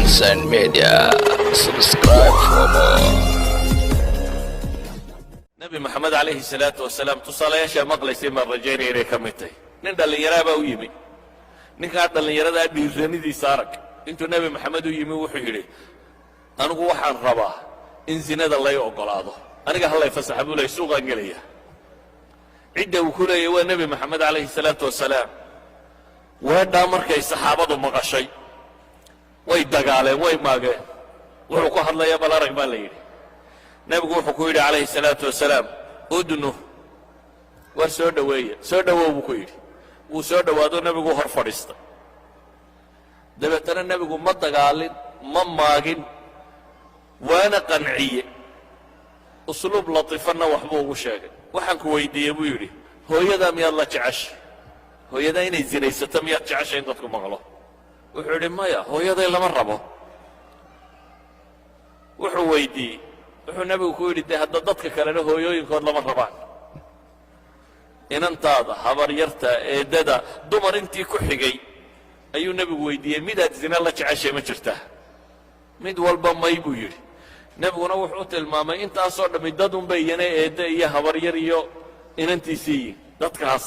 Sunshine Media. Subscribe for more. Nebi Maxamed calayhi salaatu wasalaam tusaalayaashaa maqlaysay baan rajaynaya inay ka mid tahay. Nin dhallinyaraa baa u yimi. Ninkaa dhallinyaradaa dhiirranidiisa arag. Intuu Nebi Maxamed u yimi wuxuu yidhi: "Anigu waxaan rabaa in zinada lay oggolaado, aniga hallay fasaxa," buu leeyay, "suuqaan gelaya." Cidda uu ku leeyay waa Nebi Maxamed calayhi salaatu wasalaam. Weedhaa markay saxaabadu maqashay way dagaaleen, way maageen. "Wuxuu ku hadlayaa bal arag," baa la yidhi. Nebigu wuxuu ku yidhi calayhi salaatu wasalaam: "Udnu, war soo dhoweeya, soo dhowow," buu ku yidhi. Wuu soo dhowaado, nebigu hor fadhiistay. Dabeetana nebigu ma dagaalin, ma maagin, waana qanciye. Usluub latiifanna waxbuu ugu sheegay. "Waxaan ku weydiiyey," buu yidhi, "hooyadaa miyaad la jeceshay? Hooyadaa inay zinaysato miyaad jeceshay in dadku maqlo?" Wuxuu yidhi: "Maya, hooyaday lama rabo." Wuxuu weydiiyey, wuxuu nebigu ku yidhi: "Dee hadda dadka kalena hooyooyinkood lama rabaan. Inantaada, habaryarta, eeddada, dumar intii ku xigay," ayuu nebigu weydiiyey, "midaad zina la jeceshay ma jirtaa?" Mid walba "may" buu yidhi. Nebiguna wuxuu tilmaamay intaasoo dhammi dad unbay iyana eedde iyo habaryar iyo inantiisii yihin dadkaas.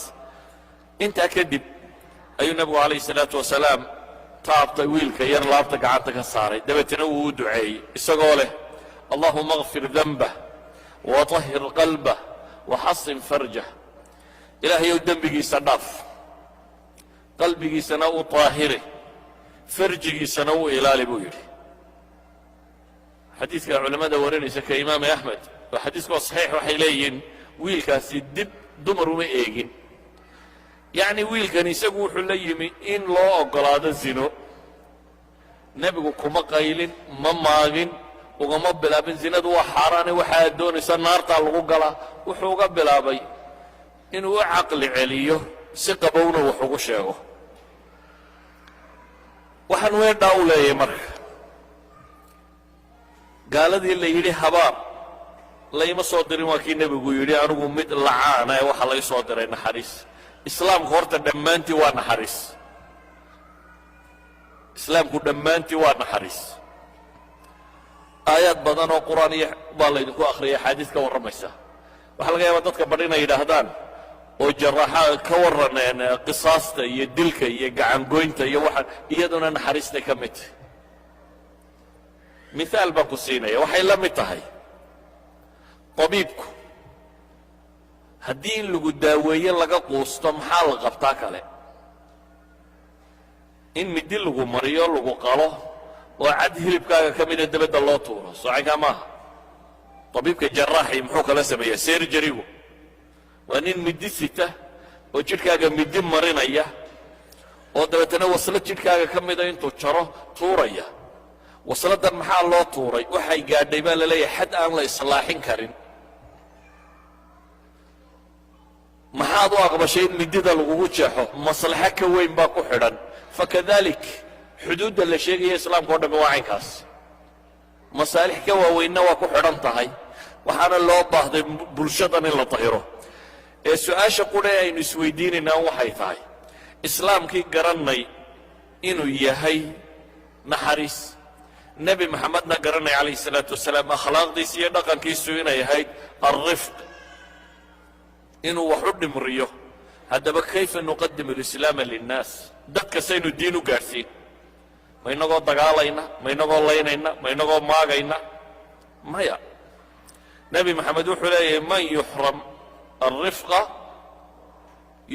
Intaa kadib ayuu nebigu calayhi salaatu wasalaam taabtay wiilka yar, laabta gacanta ka saaray. Dabeetana wuu u duceeyey isagoo leh: "Allahuma اkfir danbah waطahir qalbah waxasin farjah." Ilaahayow, dembigiisa dhaaf, qalbigiisana u taahiri, farjigiisana u ilaali, buu yidhi. Xadiidka culammada warinaysa ka Imaami Axmed oo xadiisku waa saxiix, waxay leeyihiin wiilkaasi dib dumar uma eegin. Yacni wiilkan isagu wuxuu la yimi in loo oggolaado zino. Nebigu kuma qaylin, ma maagin, ugama bilaabin "zinadu waa xaaraane, waxaad doonaysa naartaa lagu galaa." Wuxuu uga bilaabay inuu u caqli celiyo, si qabowna wax ugu sheego. Waxaan weedhaa u leeyahay, marka gaaladii la yidhi "habaar layma soo dirin," waa kii nebigu yidhi: "Anigu mid lacaana ee waxaa lay soo diray naxariis." Islaamku horta dhammaantii waa naxariis. Islaamku dhammaantii waa naxariis. Aayaad badan oo Qur'aan iyo baa laydinku akhriyay, axaadiis ka warramaysa. Waxaa laga yaabaa dadka badh inay yidhaahdaan oo jaraaxa ka warraneen qisaasta iyo dilka iyo gacangoynta iyo waxa iyaduna naxariistay ka mid tahay. Mithaal baan ku siinaya. Waxay la mid tahay tabiibku haddii in lagu daaweeye laga quusto, maxaa la qabtaa kale? In midi lagu mariyo, lagu qalo oo cad hilibkaaga ka mida debadda loo tuuro. Soocankaa maaha? Tabiibka jaraaxi muxuu kala sameeyaa? Surgery-gu waa nin midi sita oo jidhkaaga midi marinaya oo dabeetana waslad jidhkaaga ka mida intuu jaro tuuraya. Wasladan maxaa loo tuuray? Waxay gaadhay, baa la leeyahay, xad aan la islaaxin karin. Maxaad u aqbashay in midida lagugu jeexo? Maslaxo ka weyn baa ku xidhan. Fakadalik xuduudda la sheegaya islaamka o dhammi waa caynkaas. Masaalix ka waaweynna waa ku xidhan tahay, waxaana loo baahday bulshadan in la dahiro. Ee su-aasha qudha ee aynu isweydiinaynaa waxay tahay: islaamkii garannay inuu yahay naxariis, Nebi Maxamedna garanay calayhi salaatu wasalaam akhlaaqdiisa iyo dhaqankiisu inay ahayd alrifq, inuu wax u dhimriyo, haddaba kayfa nuqadimu alislaama linnaas? Dadka saynu diin u gaadhsiin? Ma inagoo dagaalayna? Ma inagoo laynayna? Ma inagoo maagayna? Maya. Nebi Maxamed wuxuu leeyahay: "Man yuxram alrifqa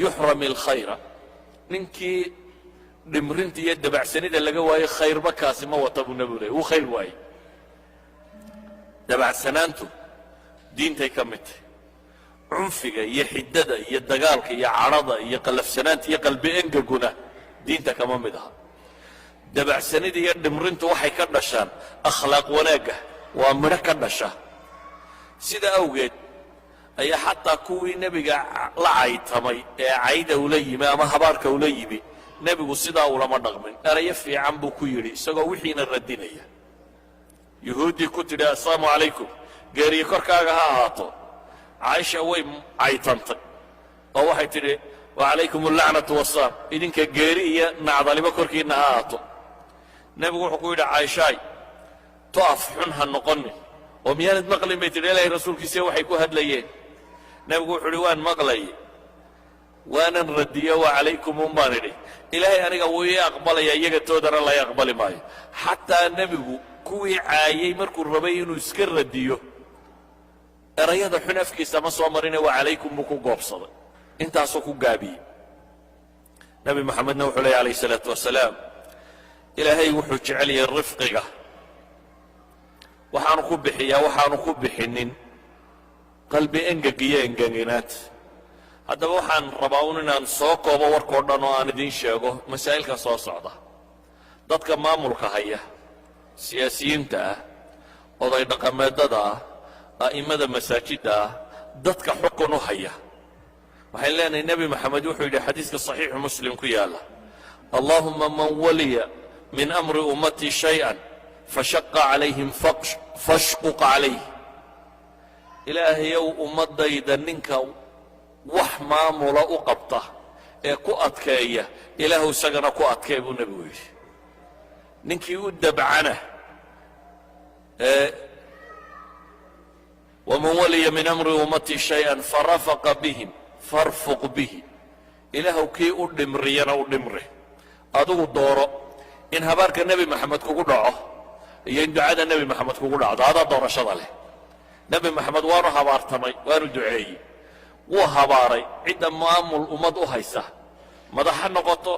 yuxram alkhayra." Ninkii dhimrinta iyo dabacsanida laga waayo, khayrba kaasi ma wata, buu nebigu leeyay. Wuu khayr waayey. Dabacsanaantu diintay ka mid tahay. Cunfiga iyo xiddada iyo dagaalka iyo cadhada iyo qallafsanaanta iyo qalbi engeguna diinta kama mid aha. Dabacsanida iyo dhimrintu waxay ka dhashaan akhlaaq wanaagga, waa midho ka dhasha. Sida awgeed ayaa xataa kuwii nebiga la caytamay ee cayda ula yimi ama habaarka ula yimi, nebigu sidaa ulama dhaqmin. Erayo fiican buu ku yidhi isagoo wixiina radinaya. Yuhuuddii ku tidhi "Assalaamu calaykum, geeriyo korkaaga ha ahaato," Caaisha way caytantay oo waxay tidhi: "Wacalaykum allacnatu wassaam, idinka geeri iyo nacdalimo korkiinna ha ahaato." Nebigu wuxuu ku yidhi, "Caaishaay, to af xun ha noqonin." "Oo miyaanad maqlin," bay tidhi, "Ilaahay rasuulkiisa waxay ku hadlayeen?" Nebigu wuxuu idhi, "Waan maqlayay, waanan radiyo, waa calaykum un baan idhi. Ilaahay aniga wuu ii aqbalaya, iyaga toodana lay aqbali maayo." Xataa nebigu kuwii caayey markuu rabay inuu iska radiyo, erayada xun afkiisa ma soo marine, waa calaykum buu ku goobsaday, intaasuu ku gaabiyey. Nebi Moxamedna wuxuu leeyay, calayhi salaatu wasalaam, Ilaahay wuxuu jecel yahay rifqiga, waxaanu ku bixiyaa waxaanu ku bixinin qalbi engeg iyo engeginaad. Haddaba waxaan rabaa un inaan soo koobo warkao dhan oo aan idiin sheego masaa'ilka soo socda. Dadka maamulka haya, siyaasiyiinta ah, oday dhaqameedada ah, a'immada masaajidda ah, dadka xukun u haya, waxayn leenahay, Nebi Moxamed wuxuu yidhi xadiiska Saxiixu Muslim ku yaalla, "اللهم من ولي من أمر أمتي شيئا فشق عليهم فاشقق عليه." Ilaahayow, ummaddayda ninka wax maamula u qabta ee ku adkeeya, Ilaahu isagana ku adkee, buu nebigu yidhi. Ninkii u dabcana ee "ومن ولي من أمر أمتي شيئا فرفق بهم فارفق به." Ilaahu kii u dhimriyana u dhimri. Adigu dooro in habaarka Nebi Maxamed kugu dhaco iyo in ducada Nebi Maxamed kugu dhacdo, adaa doorashada leh. Nebi Maxamed waanu habaartamay, waanu duceeyey. Wuu habaaray cidda maamul ummad u haysa, madax ha noqoto,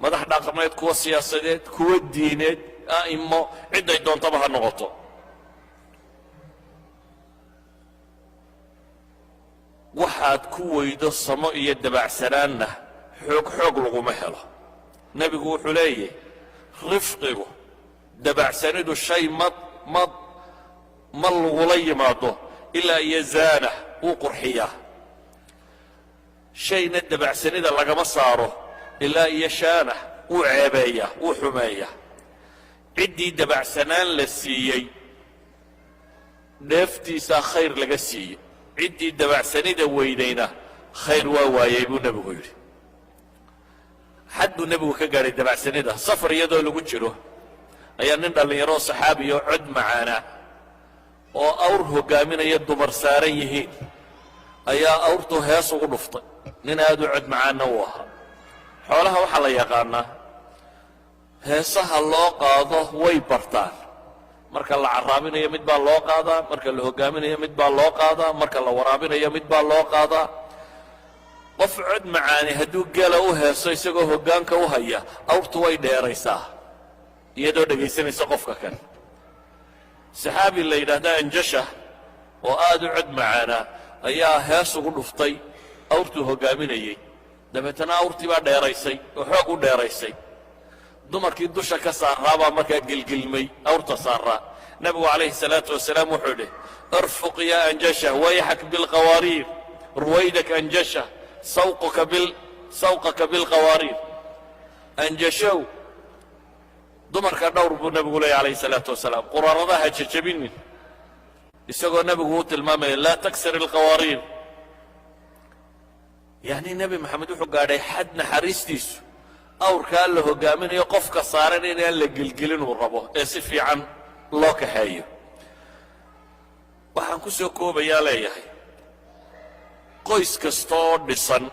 madax dhaqameed, kuwa siyaasadeed, kuwa diineed, a'immo, cidday doontaba ha noqoto. Waxaad ku weydo samo iyo dabacsanaanna xoog xoog laguma helo. Nebigu wuxuu leeyahy, rifqigu, dabacsanidu, shay ma lagula yimaado ilaa iyo zaana, wuu qurxiyaa. Shayna dabacsanida lagama saaro ilaa iyo shaana, wuu ceebeeyaa, wuu xumeeyaa. Ciddii dabacsanaan la siiyey, dheeftiisaa khayr laga siiyey. Ciddii dabacsanida weydayna khayr waa waayey, buu nebigu yidhi. Xad buu nebigu ka gaadhay dabacsanida. Safar iyadoo lagu jiro ayaa nin dhallinyaro saxaabiya oo cod macaana oo awr hoggaaminaya, dumar saaran yihiin, ayaa awrtu hees ugu dhuftay. Nin aad u cod macaanna uu ahaa. Xoolaha waxaa la yaqaanaa heesaha loo qaado way bartaan. Marka la carraabinayo mid baa loo qaadaa, marka la hoggaaminayo mid baa loo qaadaa, marka la waraabinayo mid baa loo qaadaa. Qof cod macaani hadduu gela u heeso isagoo hoggaanka u haya, awrtu way dheeraysaa iyadoo dhegaysanaysa qofka kan. Saxaabi la yidhaahda Anjasha oo aad u cod macaanaa ayaa hees ugu dhuftay awrtuu hoggaaminayey. Dabeetana awrtii baa dheeraysay oo xoog u dheeraysay. Dumarkii dusha ka saaraa baa markaa gelgelmay awrta saaraa. Nebigu calayhi salaatu wasalaam wuxuu idhi, "ارفق يا أنجشة، ويحك بالقوارير، رويدك أنجشة، سوقك بالقوارير." Anjashow, dumarka dhowr, buu nebigu leeyay calayhi salaatu wasalaam, quraaradaha jejebinin, isagoo nebigu u tilmaamaya لا تكسر القوارير. Yacni Nebi Maxamed wuxuu gaadhay xad naxariistiisu awrkaa la hoggaaminayo qofka saaran inaan la gelgelin uu rabo ee si fiican loo kaxeeyo. Waxaan ku soo koobayaa leeyahay, qoys kasta oo dhisan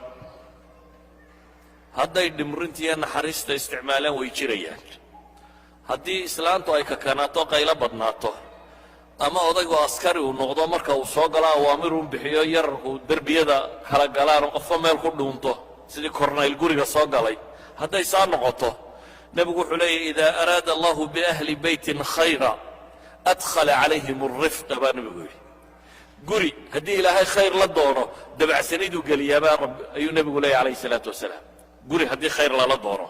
hadday dhimrinta iyo naxariista isticmaalaan, way jirayaan. Haddii islaantu ay kakanaato, qaylo badnaato, ama odaygu askari uu noqdo, marka uu soo galo awaamir un bixiyo, yararku derbiyada kala galaan oo qofba meel ku dhuunto sidii kornayl guriga soo galay, hadday saa noqoto, nebigu wuxuu leeyahy, "إذا أراد الله بأهل بيت خيرا أدخل عليهم الرفق," baa nebigu yidhi. Guri haddii Ilaahay khayr la doono, dabacsaniduu geliyaabaa rab, ayuu nebigu leeyahy calayhi salaatu wasalaam. Guri haddii khayr lala doono.